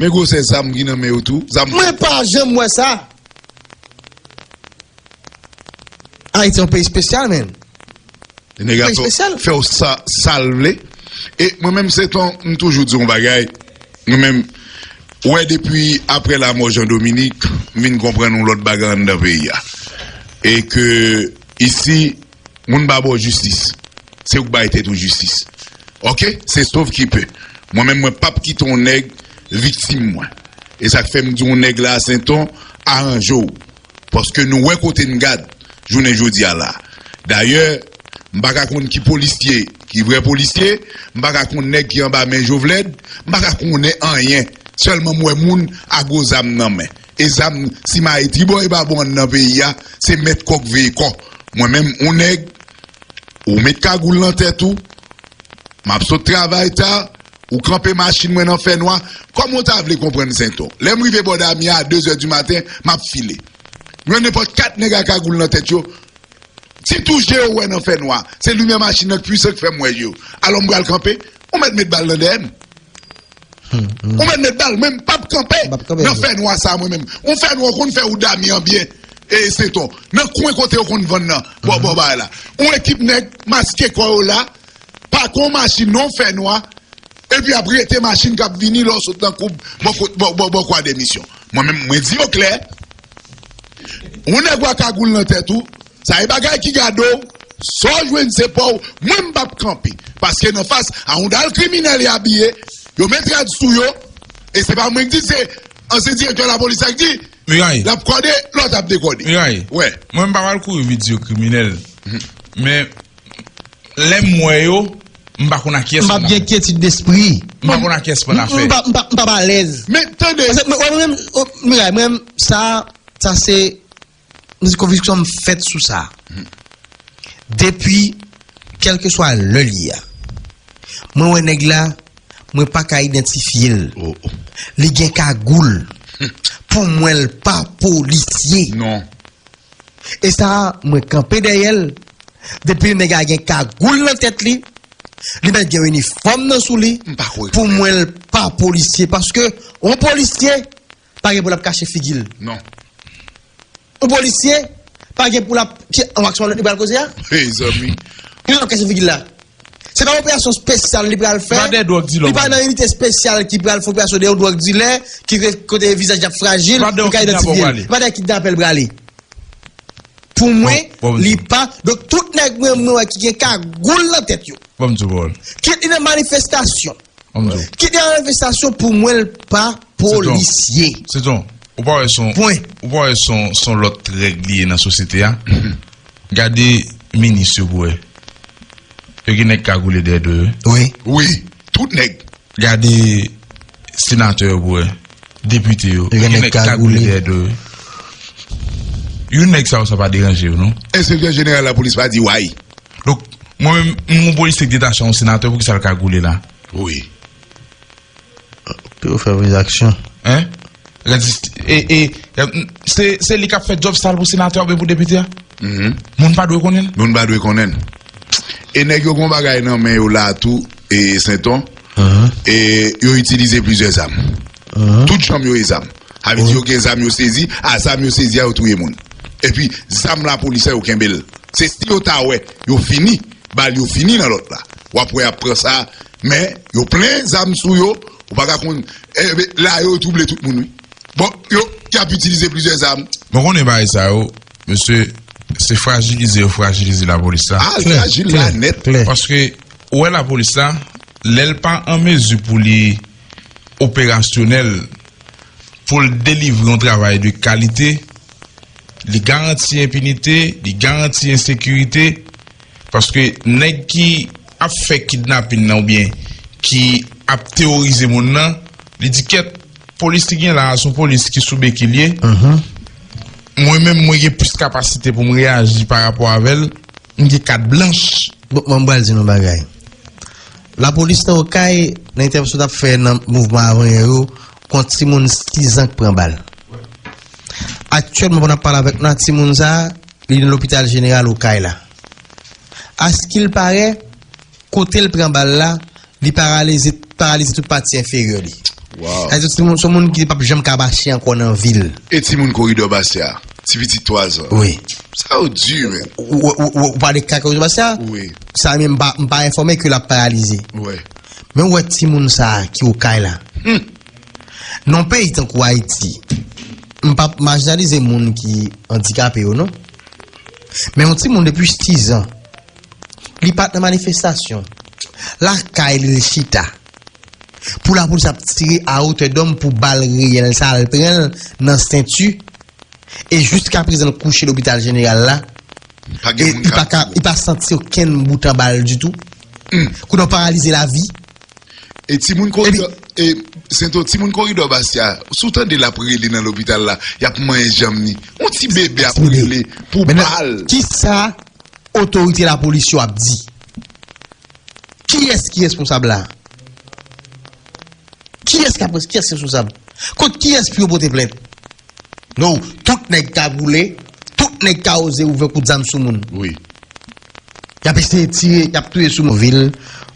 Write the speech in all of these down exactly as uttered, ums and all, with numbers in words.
Men gwosè zam ki nan men yo tou. Zam. Mwen pa janm wè sa. Ayiti yon peyi espesyal, men. Nèg la fè, fè w sa, sa l vle. E mwen menm, Senton, m toujou di yon bagay. Mwen menm, wè, depi apre lanmò Jean Dominique, m vin konprann yon lòt bagay anndan peyi a. E ke isi, moun pa ba w jistis. Se ou k bay tèt ou jistis. Oke? Se sov ki pe. Mwen menm, mwen p ap kite yon nèg viktim mwen. E sa k fè m di yon nèg la, Senton, aranje w. Paske nou wè kote n gad jounen jodi a la. Dayè, m pa ka konn ki polisye ki vrè polisye, m pa ka konn nèg ki anba men Jovlèd, m pa ka konnen anyen. Sèlman m wè moun a gwo zam nan men. E zam, simaye tribò e babò anndan peyi a, se mèt kò k veye kò. Mwen menm, yon nèg, ou met kagoul nan tèt ou, m ap sot travay ta, ou kanpe machin mwen nan fènwa, kòman w ta vle konprann Senton? Lè m rive bò Damyen a de zè di maten, m ap file. M jwenn nenpòt kat nèg a kagoul nan tèt yo, ti tou je yo wè nan fènwa, se limyè machin nan k pwisan k fè m wè yo. Alò m pral kanpe, ou mèt met bal nan dèyè m. Ou mèt met bal, men m p ap kanpe nan fènwa sa mwen menm. Yon fènwa w konn fè ou Damyen byen, e Senton. Nan kwen kote yo konn vann nan, bò, bò bagay la. Yon ekip nèg maske kò yo la, pake yon machin nan yon fènwa, epi ap rete machin k ap vini lè w sot nan koub bò, bò, bò, bò Kwa de Misyon. Mwen menm, mwen di yo klè, yon nèg w a kagoul nan tèt ou, sa e bagay ki gade w, sa w jwenn se pa w, mwen m p ap kanpe. Paske nan fas a yon dal kriminèl y abiye, yo met rad sou yo, e se pa mwen k di, se ansyen direktè lapolis la k di, l ap kòde, lòt ap dekòde. Wè. Mwen m pa pral kouri vit di yo kriminèl. Men lè m wè yo, m pa konn a kiyès pou m gen kyetid despri. M pa konn a kiyès pou m afè. M pa, m pa, m pa alèz. Men tande. Paske mwen, mwen menm, o, Miray, mwen menm, sa, sa se, m di konviksyon m fèt sou sa. Depi, kèlkeswa lè l ye a, mwen wè nèg la, mwen pa ka idantifye l. Li gen kagoul. Pou mwen, l pa polisye. Non. E sa, mwen kanpe dèyè l. Depi nèg la gen kagoul nan tèt li, li mèt gen yon inifòm nan sou li, pou mwen, l pa polisye. Paske yon polisye pa gen pou l ap kache figi l. Non. Yon polisye pa gen pou l ap, ki, an aksyon li pral koze a? Mezanmi. Li p ap kache figi l la. Se pa operasyon espesyal li pral fè. Li pa nan inite espesyal ki pral fè operasyon de yon dwòg dilè, ki re-, kote vizaj li ap frajil, li ka idantifye l. Li pa nan kidnapè l prale. Pou mwen, li pa. Donk, tout nèg mwen, mwen wè ki gen kagoul nan tèt yo. Kit li nan manifestasyon, kit li nan manifestasyon, pou mwen, l pa polisye. Senton, ou pa wè se yon, ou pa wè se yon, se yon lòt règ li ye nan sosyete a? Gade minis yo pou wè. Yo gen nèg kagoule dèyè do yo. Wi. Wi, tout nèg. Gade senatè yo pou wè. Depite yo. Yo gen nèg kagoule dèyè do yo. Youn nèg sa yo, sa pa deranje yo, non? Enspektè jeneral lapolis pa di way. Donk, mwen menm, yon polisye k detache a yon senatè, poukisa l kagoule la? Wi. Pou yo fè vrè aksyon. Hein? Gade, e, e, e, se, se li k ap fè djòb sal pou senatè a oubyen pou depite a? Moun pa dwe konnen l? Moun pa dwe konnen l. E nèg yo gon bagay nan men yo la tou, e Senton, e yo itilize plizyè zam. Tout janm yo e zam. Sa vle di yo gen zam yo sezi, a zam yo sezi a yo touye moun. Epi zam lapolis la yo kenbe l. Se si yo ta wè, yo fini, bal yo fini nan lòt la. W ap wè y ap pran sa, men yo plen zam sou yo, ou pa ka konn, e, la yo twouble tout moun, wi. Bon, yo, y ap itilize plizyè zam. Bon, konnen bagay sa yo, mesye, se frajilize yo frajilize lapolis la. Ah, l frajil la nèt. Klè. Paske, ou wè lapolis la, lè l pa an mezi pou li operasyonèl, pou l delivre yon travay de kalite, li garanti enpinite, li garanti ensekirite, paske nèg ki ap fè kidnapin nan oubyen ki ap teworize moun nan, li di kèt, polis ki gen la a, se yon polis ki sou beki l ye. Mwen menm, mwen gen plis kapasite pou m reyaji pa rapò avè l, m gen kat blanch. Bon, mwen pral di nou yon bagay. Lapolis nan Okay, nan entèvansyon t ap fè nan mouvman avanyè yo, kont timoun sis an k pran bal. Aktyèlman, pandan n ap pale avèk nou, timoun sa a, li nan lopital jeneral Okay la. Askilpare, kote l pran bal la, li paralize, paralize tout pati enferyè li. Sa vle di se yon moun ki p ap janm ka mache ankò nan vil. E timoun koridò Basya, ti pitit twazan. Wi. Sa yo di, men. Ou pale ka koridò Basya? Wi. Sa menm, m pa enfòme ke l ap paralize. Men ou wè timoun sa a ki Okay la. Nan yon peyi tankou Ayiti, m p ap majinalize moun ki andikape yo, non. Men yon timoun depi sizan, li pa t nan manifestasyon. Lakay li l chita. Pou lapolis ap tire a otè dòm pou bal reyèl sa al pran l nan senti. E jiskaprezan l kouche lopital jeneral la. E li pa ka, li pa santi okenn bout an bal ditou. Kounye a w paralize lavi. E timoun koridò, e Sento, timoun koridò Basya, si w tande l ap rele nan lopital la, y ap manyen janm ni. Yon ti bebe ap rele pou bal. Kisa otorite lapolis yo ap di? Kiyès ki responsab la? Kiyès k ap, kiyès ki responsab? Kont kiyès pou yo pote plent? Non, tout nèg ka boule, tout nèg ka oze ouvè kout zam sou moun. Wi. Y ap eseye tire, y ap touye sou moun. Vil,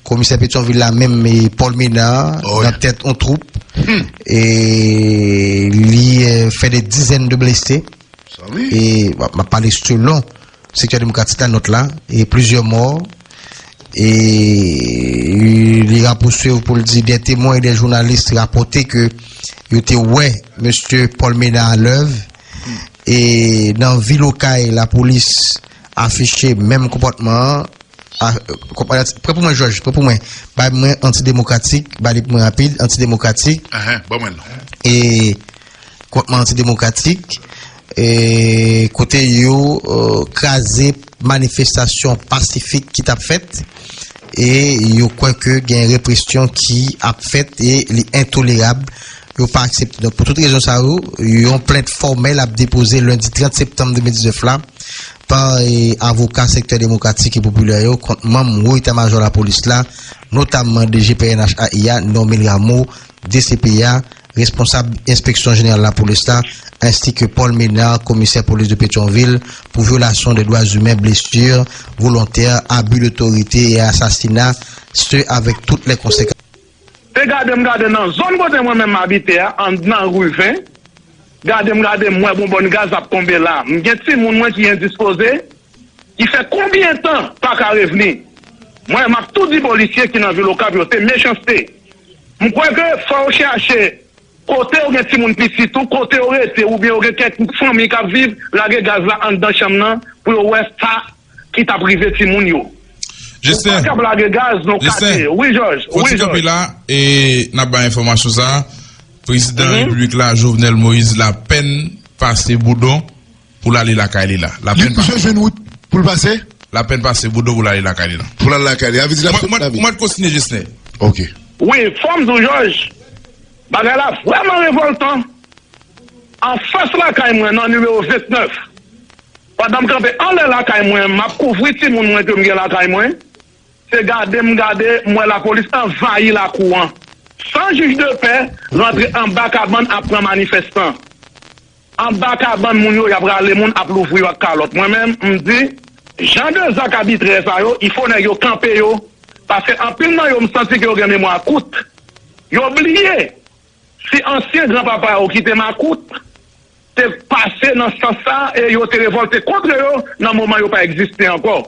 komisè Petyonvil la menm, e Paul Ménard, nan tèt yon twoup. E li, e, fè de dizèn de blese. E m ap, m ap pale selon sektè demokratik la, nòt la, e plizyè mò. E li rapouswiv pou l di, de temwen e de jounalis rapòte ke yo te wè mesye Paul Ménard Leuve. E nan vil Okay, lapolis afiche menm konpòtman an. A, konpòtman, pran pou mwen, Jòj, pran pou mwen. Bay mwen antidemokratik, bay li pou mwen rapid, antidemokratik. Ahan, ban mwen l. E konpòtman antidemokratik, e kote yo, e, kraze manifestasyon pasifik ki t ap fèt, e yo kwè ke gen represyon ki ap fèt e li entolerab, yo pa aksepte. Donk, pou tout rezon sa yo, yon plent fòmèl ap depoze lendi trant septanm de mil diznèf la pa, e, avoka sektè demokratik e popilè yo kont manm wo eta majò lapolis la, notamman D G P N H A I a, Normil Rameau, D C P a, responsab enspeksyon jeneral lapolis la, ensi ke Paul Ménard, komisè polis de Petyonvil, pou vyolasyon de dwa imen, blesi volontè, abi dotorite e asasina, se avèk tout lè konsekans. Te gade m gade nan zòn kote mwen menm m abite a, anndan ri ven, gade m gade m wè bonbòn gaz ap tonbe la. M gen timoun mwen ki endispoze, ki fè konbyen tan pa ka revni. Mwen, m ap tou di polisye ki nan vil Okap yo, se mechanste. M kwè ke fò yo chache kote yo gen timoun pitit ou, kote yo rete, oubyen yo gen kèk fanmi k ap viv, lage gaz la anndan chanm nan pou yo wè sa ki t ap rive timoun yo. Ou pa kab lage gaz nan katye. Wi, Jòj. Fò ti kanpe la, e n ap bay enfòmasyon sa a. Prezidan Repiblik la, Jovenel Moïse, l apèn pase Boudon pou l ale lakay li la. L apèn pase. Misye jwenn wout pou l pase? L apèn pase Boudon pou l ale lakay li la. Pou l al lakay li. Sa vle di l ap sot lavi. Mwen, mwen kontinye, Jesner. Ok. Wi, fò m di w, Jòj, bagay la vrèman revòltan. Anfas lakay mwen, nan nimewo vennèf, pandan m kanpe anlè lakay mwen, m ap kouvri timoun mwen ke m gen lakay mwen, se gade m gade, m wè lapolis anvayi lakou an. San jij de pè rantre anba kabann ap pran manifestan. Anba kabann moun yo, y ap rale moun, ap louvri yo ak kalòt. Mwen menm, m di, jan de zak abitrè sa yo, il fo nèg yo kanpe yo, paske anpil nan yo, m santi ke yo gen memwa kout. Yo bliye si ansyen granpapa yo ki te makout te pase nan sans sa e yo te revòlte kont yo nan moman yo pa egziste ankò.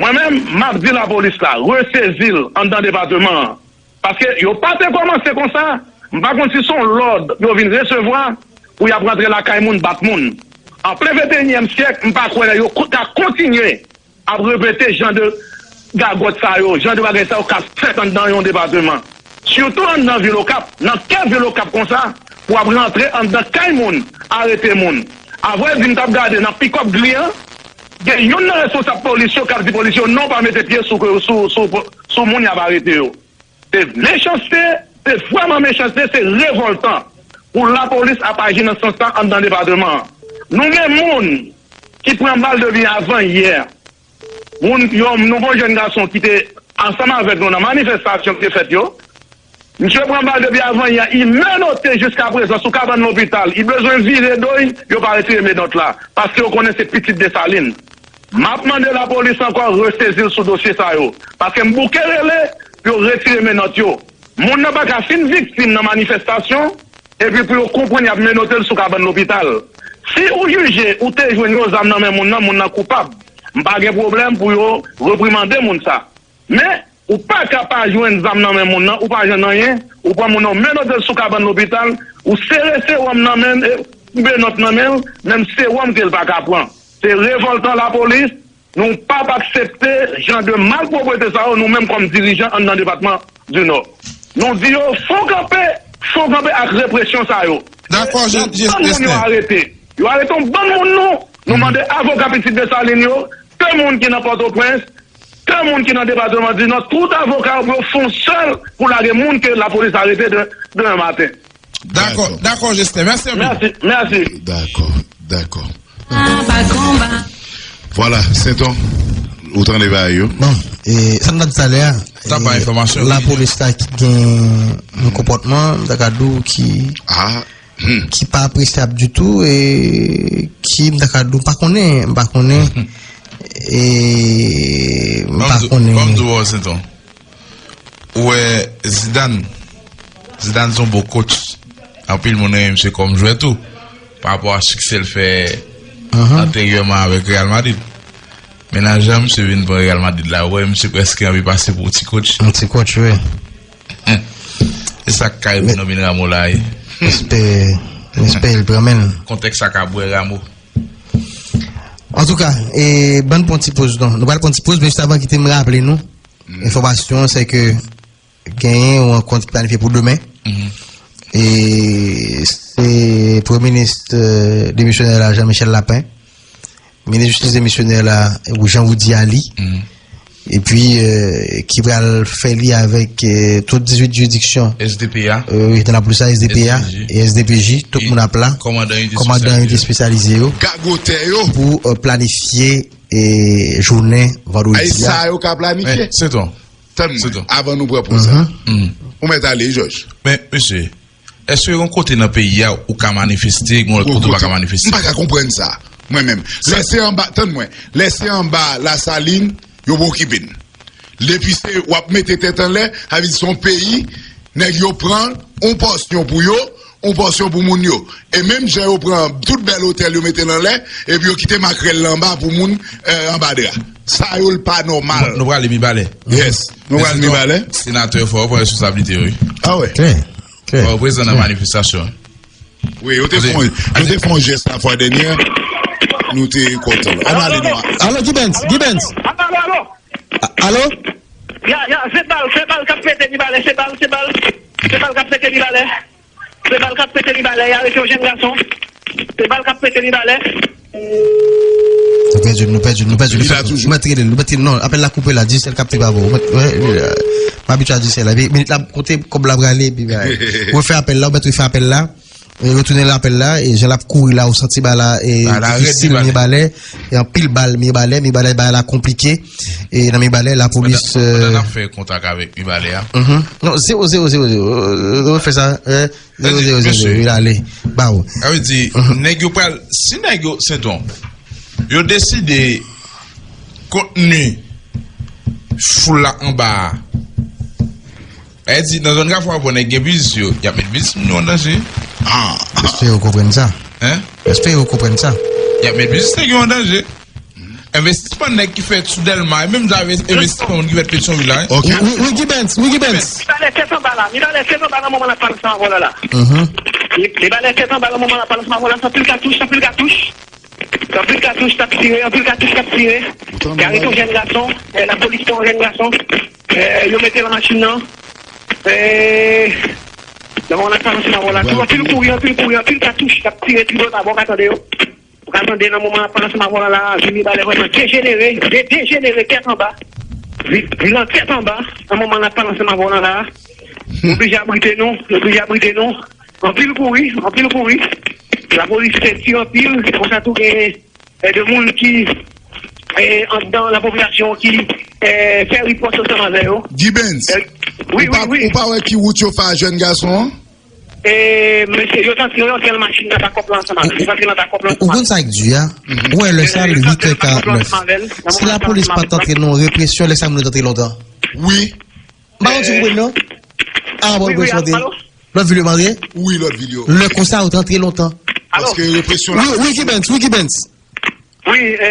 Mwen menm, m ap di lapolis la, resezi l anndan depatman an. Paske yo pa te kòmanse konsa, m pa konn si se yon lòd yo vin resevwa pou y ap rantre lakay moun, bat moun. An plen venteyinyèm syèk, m pa kwè yo ko-, ka kontinye ap repete jan de gagòt sa yo, jan de bagay sa yo k ap fèt anndan yon depatman. Sitou anndan vil Okap, nan kè vil Okap konsa, pou ap rantre anndan kay moun, arete moun. Avrèdi, m t ap gade nan pikòp gri an, gen youn nan responsab polis yo k ap di polis yo, "Non, pa mete pye sou, sou, sou, sou moun y ap arete yo." Se mechanste, se vrèman mechanste, se revòltan pou lapolis ap aji nan sans sa anndan depatman an. Nou gen moun ki pran bal depi avan yè. Moun, yon nouvo jèn gason ki te ansanm avèk nou nan manifestasyon ki te fèt yo. Misye pran bal depi avan yè, li menote jiska prezan sou kabann lopital. Li bezwen vire do l, yo pa retire menòt la, paske yo konnen se pitit Desalin. M ap mande lapolis ankò resezi l sou dosye sa yo, paske m bouke rele pou yo retire menòt yo. Moun nan pa ka fin viktim nan manifestasyon, epi pou yo konprann y ap menote l sou kabann lopital. Si ou jije ou te jwenn yon zam nan men moun nan, moun nan koupab. M pa gen pwoblèm pou yo reprimande moun sa. Men, ou pa ka pa jwenn zam nan men moun nan, ou pa jwenn anyen, ou pran moun nan, ou menote l sou kabann lopital, ou sere sewòm nan men l, e, menòt nan men l, menm sewòm ke l pa ka pran. Se revòltan lapolis, nou p ap aksepte jan de malpwoprete sa yo, nou menm kòm dirijan anndan depatman di Nò. Nou di yo, fò kanpe, fò kanpe ak represyon sa yo. Dakò, je, je, bann moun yo arete. Yo arete yon bann moun nou. Nou mande avoka Pitit Desalin yo, ke moun ki nan Pòtoprens, ke moun ki nan depatman di Nò, tout avoka yo pou yo fè yon sèl pou lage moun ke lapolis arete de, demen maten. Dakò, dakò, Justin. Mèsi anpil. Mèsi, mèsi. Dakò, dakò. Vwala, Senton, ou tande bagay yo. Bon, e, sa m t ap di talè a, sa pa e, enfòmasyon, wi. Lapolis la ki gen yon konpòtman, m ta ka di w ki, ah, hmm, ki pa apresyab ditou, e ki m ta ka di w, m pa konnen, m pa konnen, e m pa konnen. Ban m di w, Senton. Ou wè Zidane, Zidane se yon bon coach. Anpil moun renmen misye kòm jwè tou. Pa rapò a siksè l fè anteryèman avèk Real Madrid. Men nan jan misye vin pran Real Madrid la, ou wè misye prèske anvi pase pou ti coach. Yon ti coach, wi. E sa k ka rive Nomin Rameau la, wi. Espè, espè l pran men l. Kontèks sa ka bwè Rameau. Antouka, e, ban n pran ti poz, non. Nou pral pran ti poz, men jis avan, kite m raple nou. Enfòmasyon, se ke genyen yon rankont ki planifye pou demen. E se Premye Minis, e, demisyonè la, Jean-Michel Lapin, Minis Jistis demisyonè la, Jean Roudy Aly, epi, e, ki pral fè li avèk, e, tout dizuit jiridiksyon, S D P A, e, wi, nan lapolis la, S D P A, S D P J, e S D P J, tout moun ap la, kòmandan inite espesyalize yo, gagotè yo, pou, e, planifye, e, jounen vandredi a. Sa yo ka planifye. Tann mwen, avan nou pran poz sa. Ou mèt ale, Jòj. Men, mesye, èske gen yon kote nan peyi a ou ka manifeste, gen yon lòt kote ou pa ka manifeste? M pa ka konprann sa, mwen menm. Lè se anba, tann mwen, lè se anba Lasalin, yo pa okipe n. Depi se w ap mete tèt anlè, sa vle di se yon peyi, nèg yo pran yon pòsyon pou yo, yon pòsyon pou moun yo. E menm jan yo pran tout bèl otèl yo mete l anlè, epi yo kite makrèl la anba pou moun, e, anba dra. Sa yo l pa nòmal. Nou, nou prale Mibalè. Yes. Nou prale Mibalè. Senatè, fò w pran responsablite w, wi. Ah wè. Klè. Klè. Fò w prezan nan manifestasyon. Wi, yo te fè, yo te fè yon jès la fwa dènyè. Nou te kontan. Ann ale nou. Alo, Gibens, Gibens. Alo, alo, alo. A-, alo? Ya, ya, se bal, se bal k ap pete Mibalè, se bal, se bal. Se bal k ap pete Mibalè. Se bal k ap pete Mibalè, y arete yon jèn gason. Se bal k ap pete Mibalè. Nou pèdi l, nou pèdi l, nou pèdi l. Li la toujou. Ou mèt rele l, ou mèt rele l. Non, apèl la koupe la, Digicel k ap te pa bon. Ou mèt, wè, m abitye a Digicel la. Epi minit la konte, kòb la prale, epi bagay. Refè apèl la, ou mèt refè apèl la. E retounen l apèl la, e jan l ap kouri la, ou santi bagay la, e difisil, Mibalè, e anpil bal, Mibalè, Mibalè, bagay la konplike, e nan Mibalè, lapolis, pandan, pandan n ap fè kontak avèk Mibalè a. Non, zewo, zewo, zewo, zewo, refè sa, e, zewo, zewo, zewo, zewo, mesye, ale, ba ou. Sa vle di, nèg yo pral, si nèg yo, Senton, yo deside kontni foul la anba a, e di, nan zòn Kafou a, bon, nèg gen biznis yo, y ap met biznis moun yo an danje. Ah. Èske yo konprann sa? Hein? Èske yo konprann sa? Y ap met biznis nèg yo an danje. Envestisman nèg ki fèt sou Dèlma, e menm jan envestisman moun ki fèt Petyonvil la, hein? Ok. Wi, wi, wi, Gibens, wi, Gibens. Mibalè tèt anba la, Mibalè tèt anba nan moman n ap pale ansanm avè w la la. Mhm. Mi-, Mibalè tèt anba nan moman n ap pale ansanm avè w la, se anpil katouch, se anpil katouch. Anpil katouch k ap tire, anpil katouch k ap tire. Y arete yon jèn gason, e, lapolis pran yon jèn gason. E, yo mete l nan machin nan. E, nan moman n ap pale ansanm avè w la, tou, anpil kouri, anpil kouri, anpil katouch k ap tire tribò tabò, w ka tande yo. Ou ka tande nan moman n ap pale ansanm avè w la, vi Mibalè vrèman dejenere, de-, dejenere tèt anba. Vi-, vil lan tèt anba, nan moman n ap pale ansanm avè w la. Yo blije abrite nou, yo blije abrite nou. Anpil kouri, anpil kouri. Lapolis fè ti anpil, se konsa tou gen, e, de moun ki, e, anndan nan popilasyon ki, e, fè ripòs ansanm avè yo. Gibens, e, wi, ou pa, wi, wi, ou pa wè ki wout yo fè a jèn gason an? E, mesye, yo t antre, yo antre nan machin nan, ta kòp la ansanm avè l. Yo t antre nan ta kòp la ansanm avè l. Ou konn sa k di a? Ou wè lè sa, uit è karant nèf. Si lapolis pa t antre nan represyon, lè sa moun yo t antre lontan. Wi. M pa konn si w konprann, non. Ah, bon, Wi, bon, wi, chante. Alo? Lòt vil yo marye? Wi, lòt vil yo. Lè konsa, yo t antre lontan. Alo? Paske represyon la. Wi, wi, Gibbons, wi, Gibbons. Wi, e,